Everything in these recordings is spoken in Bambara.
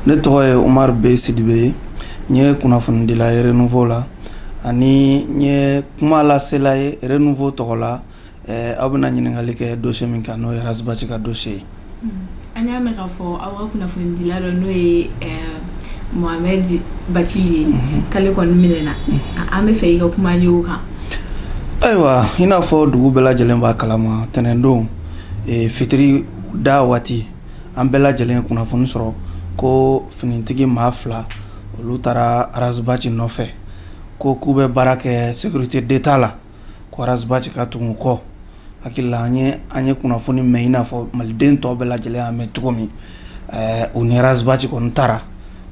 Ne tɔgɔ ye Umaru B Sidibe ye. N ye kunnafonidila ye Renouveau la, ani n ye kuma lasela ye Renouveau tɔgɔ la. Aw bɛna ɲininkali kɛ dossier min kan, n'o ye Ras Bath ka dossier ye. An y'a mɛn k'a fɔ aw ka kunnafonidila dɔ, n'o ye Mohamed Bathily ye, k'ale kɔni minɛna. An bɛ fɛ i ka kuma ye o kan. Ayiwa, i n'a fɔ dugu bɛɛ lajɛlen b'a kalama, tɛnɛndon fitiri da waati, an bɛɛ lajɛlen ye kunnafoni sɔrɔ ko finitigi maa fila, olu taara Ras Bath nɔfɛ, ko k'u bɛ baara kɛ sécurité d'État la, ko Ras Bath ka tugu u kɔ. Hakili la, an ye kunnafoni mɛn i n'a fɔ maliden tɔw bɛɛ lajɛlen y'a mɛn cogo min. U ni Ras Bath kɔni taara,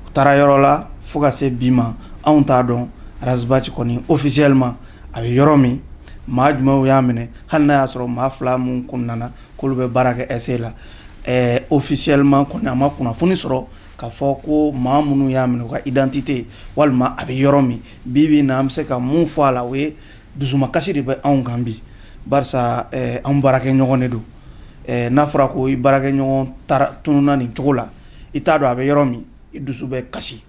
u taara yɔrɔ la. Fo ka se bi ma, anw t'a dɔn Ras Bath kɔni officiellement a bɛ yɔrɔ min, maa jumɛnw y'a minɛ. Hali n'a y'a sɔrɔ maa fila mun kun nana k'olu bɛ baara kɛ SA la, officiellement kɔni, a ma kunnafoni sɔrɔ k'a fɔ ko maa minnu y'a minɛ, u ka identité walima a bɛ yɔrɔ min. Bi bi in na, an bɛ se ka mun fɔ a la, o ye dusumakasi de bɛ anw kan bi, barisa anw baarakɛ ɲɔgɔn de don. N'a fɔra ko i baarakɛ ɲɔgɔn taara tununna nin cogo la, i t'a dɔn a bɛ yɔrɔ min, i dusu bɛ kasi.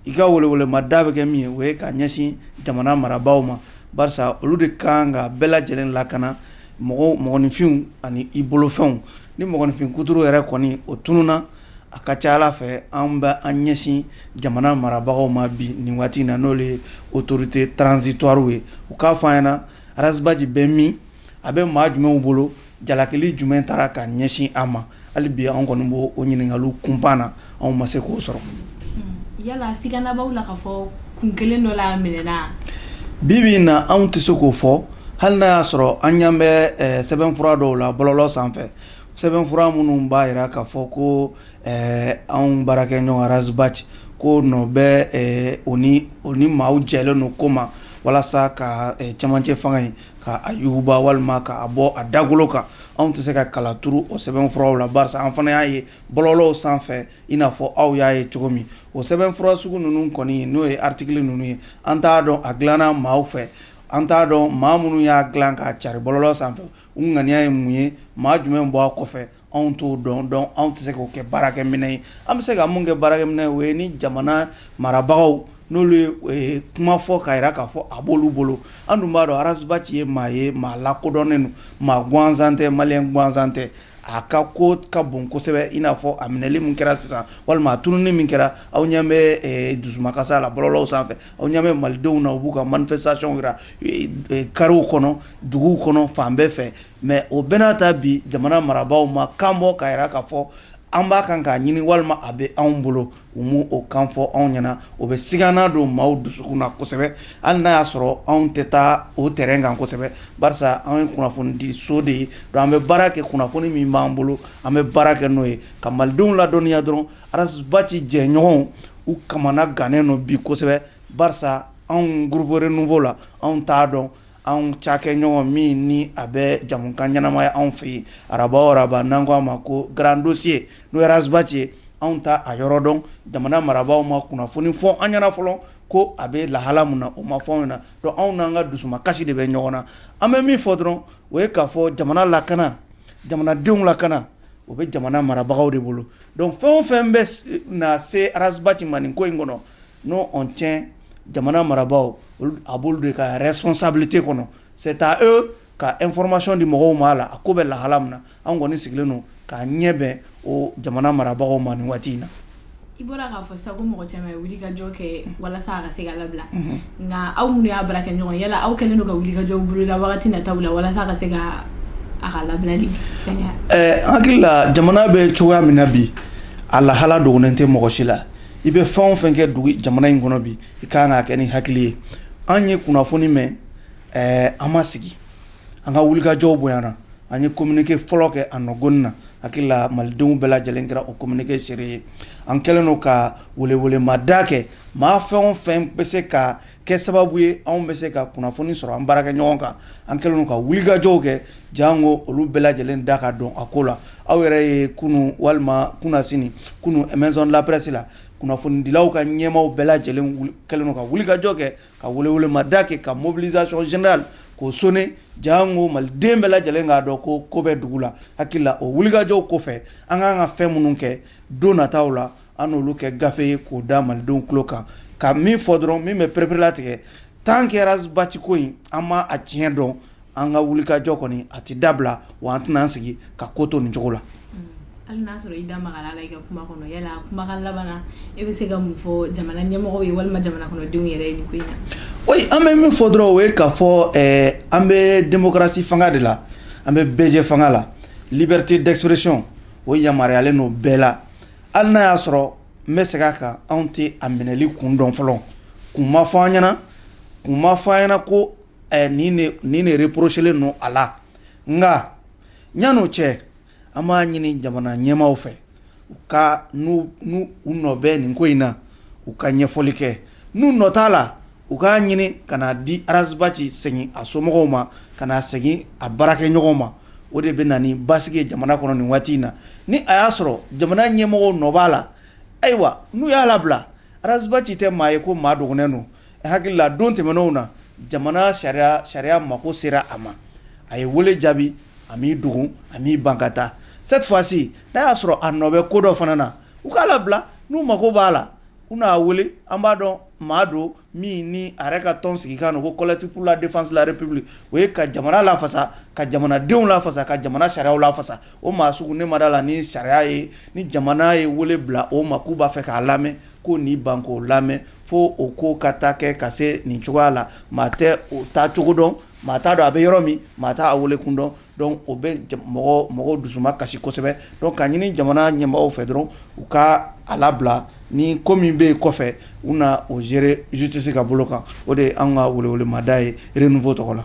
I ka welewelema da bɛ kɛ min ye, o ye ka ɲɛsin jamana marabaaw ma, barisa olu de kan ka bɛɛ lajɛlen lakana, mɔgɔw, mɔgɔninfinw ani i bolofɛnw. Ni mɔgɔninfin kuturu yɛrɛ kɔni o tununna, a ka ca Ala fɛ, an bɛ an ɲɛsin jamana marabagaw ma bi nin waati in na, n'olu ye autorité transitoire ye, u k'a fɔ an ɲɛna Ras Bath bɛ min, a bɛ maa jumɛnw bolo, jalakili jumɛn taara ka ɲɛsin a ma. Hali bi, an kɔni b'o o ɲininkaliw kunpan na, anw ma se k'o sɔrɔ. Yala sigana b'aw la k'a fɔ kun kelen dɔ la a minɛna? Bi bi in na, anw tɛ se k'o fɔ, hali n'a y'a sɔrɔ an ɲɛ bɛ sɛbɛnfura dɔw la bɔlɔlɔ sanfɛ, sɛbɛnfura minnu b'a jira k'a fɔ ko anw baarakɛɲɔgɔn Ras Bath, ko nɔ bɛ o ni maaw jɛlen don ko ma walasa ka cɛmancɛ fanga in ka a yuguba walima k'a bɔ a dagolo kan. Anw tɛ se ka kala turu o sɛbɛnfuraw la, barisa an fana y'a ye bɔlɔlɔw sanfɛ i n'a fɔ aw y'a ye cogo min. O sɛbɛnfura sugu ninnu kɔni, n'o ye article ninnu ye, an t'a dɔn a dilanna maaw fɛ, an t'a dɔn maa minnu y'a dilan k'a cari bɔlɔlɔ sanfɛ, u ŋaniya ye mun ye, maa jumɛn bɔ a kɔfɛ, anw t'o dɔn. Donc anw tɛ se k'o kɛ baarakɛminɛ ye. An bɛ se ka mun kɛ baarakɛminɛ ye, o ye ni jamana marabagaw, n'olu ye kuma fɔ k'a jira k'a fɔ a b'olu bolo. An dun b'a dɔn Ras Bath ye maa ye, maa lakodɔnnen don, maa gansan tɛ, malien gansan tɛ. A ka ko ka bon kosɛbɛ, i n'a fɔ a minɛli min kɛra sisan walima a tununi min kɛra. Aw ɲɛ bɛ dusumakasa la bɔlɔlɔw sanfɛ, aw ɲɛ bɛ malidenw na, u b'u ka manifestation jira carréw kɔnɔ, duguw kɔnɔ, fan bɛɛ fɛ. Mais o bɛɛ n'a ta, bi jamana marabaaw ma kan bɔ k'a jira k'a fɔ an b'a kan k'a ɲini walima a bɛ anw bolo. U m'o o kan fɔ anw ɲɛna. O bɛ sigana don maaw dusukun na kosɛbɛ, hali n'a y'a sɔrɔ anw tɛ taa o terrain kan kosɛbɛ, barisa anw ye kunnafoni so de ye. Donc an bɛ baara kɛ kunnafoni min b'an bolo, an bɛ baara kɛ n'o ye ka malidenw ladɔnniya dɔrɔn. Ras Bath jɛɲɔgɔnw, u kamana gannen don bi kosɛbɛ, barisa anw groupe Renouveau la, anw t'a dɔn anw cakɛɲɔgɔn min ni a bɛ jamukan ɲɛnamaya anw fɛ yen araba o araba, n'an ko a ma ko grand dossier, n'o ye Ras Bath ye, anw ta a yɔrɔ dɔn. Jamana marabaaw ma kunnafoni fɔ an ɲɛna fɔlɔ ko a bɛ lahala mun na, o ma fɔ anw ɲɛna. Donc anw n'an ka dusumakasi de bɛ ɲɔgɔn na. An bɛ min fɔ dɔrɔn, o ye k'a fɔ jamana lakana, jamanadenw lakana, o bɛ jamana marabagaw de bolo. Donc fɛn o fɛn bɛ na se Ras Bath ma nin ko in kɔnɔ, n'o on tient jamana marabaaw, a b'olu de ka responsabilité kɔnɔ. C'est à eux ka information di mɔgɔw ma a la, a ko bɛ lahala min na. Anw kɔni sigilen don k'a ɲɛ bɛn o jamana marabagaw ma nin waati in na. I bɔra k'a fɔ sisan ko mɔgɔ caman ye wulikajɔ kɛ walasa a ka se ka labila, nka aw minnu y'a baara kɛ ɲɔgɔn, yala aw kɛlen don ka wulikajɔ boloda wagati nataw la walasa ka se ka a ka labilali fɛngɛ? N hakili la, jamana bɛ cogoya min na bi, a lahala dogolen tɛ mɔgɔ si la. I bɛ fɛn o fɛn kɛ dugu jamana in kɔnɔ bi, i ka kan k'a kɛ ni hakili ye. An ye kunnafoni mɛn, an ma sigi, an ka wulikajɔw bonyana. An ye communiqué fɔlɔ kɛ a nɔgɔni na. Hakili la, malidenw bɛɛ lajɛlen kɛra o communiqué seere ye. An kɛlen don ka welewelemada kɛ, maa fɛn o fɛn bɛ se ka kɛ sababu ye anw bɛ se ka kunnafoni sɔrɔ an baarakɛ ɲɔgɔn kan, an kɛlen don ka wulikajɔw kɛ jango olu bɛɛ lajɛlen da ka don a ko la. Aw yɛrɛ ye kunu walima kunasini, kunu maison de la presse la, kunnafonidilaw ka ɲɛmaaw bɛɛ lajɛlen kɛlen don ka wulikajɔ kɛ, ka welewelemada kɛ, ka mobilisation générale k'o sonner jango maliden bɛɛ lajɛlen k'a dɔn ko ko bɛ dugu la. Hakili la, o wulikajɔw kɔfɛ, an kan ka fɛn minnu kɛ don nataw la. An n'olu kɛ gafe ye k'o da malidenw tulo kan. Ka min fɔ dɔrɔn, min bɛ pereperelatigɛ, tant que Ras Bath ko in, an ma a tiɲɛ dɔn, an ka wulikajɔ kɔni a tɛ dabila, wa an tɛna an sigi ka ko to nin cogo la. Hali n'a sɔrɔ i da magara la i ka kuma kɔnɔ, yala kumakan laban na, e bɛ se ka mun fɔ jamana ɲɛmɔgɔw ye walima jamana kɔnɔdenw yɛrɛ ye nin ko in na? Oui, an bɛ min fɔ dɔrɔn, o ye k'a fɔ an bɛ démocratie fanga de la, an bɛ bɛɛjɛ fanga la. Liberté d'expression, o yamaruyalen don bɛɛ la. Hali n'a y'a sɔrɔ, n bɛ segin a kan, anw tɛ a minɛli kun dɔn fɔlɔ. Kun ma fɔ an ɲɛna, kun ma fɔ an ɲɛna ko nin de reprochelen don a la. Nka yan'o cɛ, an b'a ɲini jamana ɲɛmaaw fɛ, u ka n'u u nɔ bɛ nin ko in na, u ka ɲɛfɔli kɛ. N'u nɔ t'a la, u k'a ɲini ka na di Ras Bath segin a somɔgɔw ma, ka na segin a baarakɛɲɔgɔnw ma. O de bɛ na ni basigi ye jamana kɔnɔ nin waati in na. Ni a y'a sɔrɔ jamana ɲɛmɔgɔw nɔ b'a la, ayiwa, n'u y'a labila, Ras Bath tɛ maa ye ko maa dogonnen don. Hakili la, don tɛmɛnenw na, jamana sariya mako sera a ma, a ye wele jaabi, a m'i dogo, a m'i ban ka taa. Cette fois-ci, n'a y'a sɔrɔ a nɔ bɛ ko dɔ fana na, u k'a labila. N'u mako b'a la, u n'a wele. An b'a dɔn maa don min ni a yɛrɛ ka tɔn sigikan don ko Collectif pour la défense de la République, o ye ka jamana lafasa, ka jamanadenw lafasa, ka jamana sariyaw lafasa. O maa sugu, ne ma da la ni sariya ye, ni jamana ye wele bila o ma k'u b'a fɛ k'a lamɛn, ko nin ban k'o lamɛn fo o ko ka taa kɛ ka se nin cogoya la. Maa tɛ o taa cogo dɔn, maa t'a dɔn a bɛ yɔrɔ min, maa t'a wele kun dɔn. Donc o bɛ mɔgɔw dusuma kasi kosɛbɛ. Donc ka ɲini jamana ɲɛmɔgɔw fɛ dɔrɔn, u ka a labila. Ni ko min bɛ yen kɔfɛ, u na o gérer justice ka bolo kan. O de ye an ka welewelemada ye Renouveau tɔgɔ la.